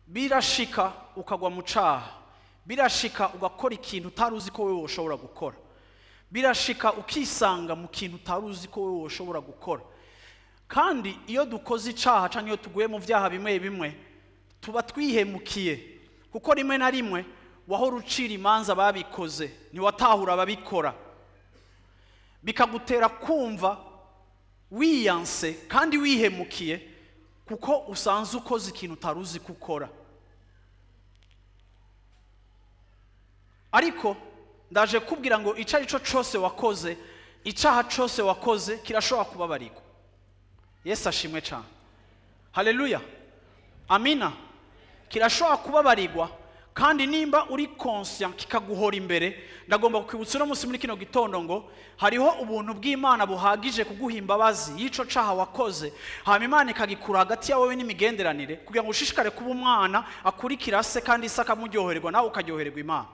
Birashika ukagwa mu caha, birashika ugakora ikintu utari uzi ko wewe ushobora gukora, birashika ukisanga mu kintu utari uzi ko wewe ushobora gukora. Kandi iyo dukoze icaha canke iyo tuguye mu vyaha bimwe bimwe tuba twihemukiye, kuko rimwe na rimwe wahora ucira imanza babikoze ntiwatahura ababikora, bikagutera kumva wiyanse kandi wihemukiye kuko usanze ukoze ikintu utari uzi gukora. Ariko ndaje kubwira ngo ico arico cose wakoze, icaha cose wakoze kirashobora kubabarirwa. Yesu ashimwe cyane. Haleluya. Amina. Kirashobora kubabarirwa, kandi nimba uri conscient kikaguhora imbere. Ndagomba kukwibutsa uno munsi muri kino gitondo ngo hariho ubuntu bw'Imana buhagije kuguha imbabazi y'ico caha wakoze, hama Imana ikagikura hagati yawe n'imigenderanire kugira ngo ushishikare kuba umwana akurikira se, kandi se akamuryohererwa nawe ukaryohererwa Imana.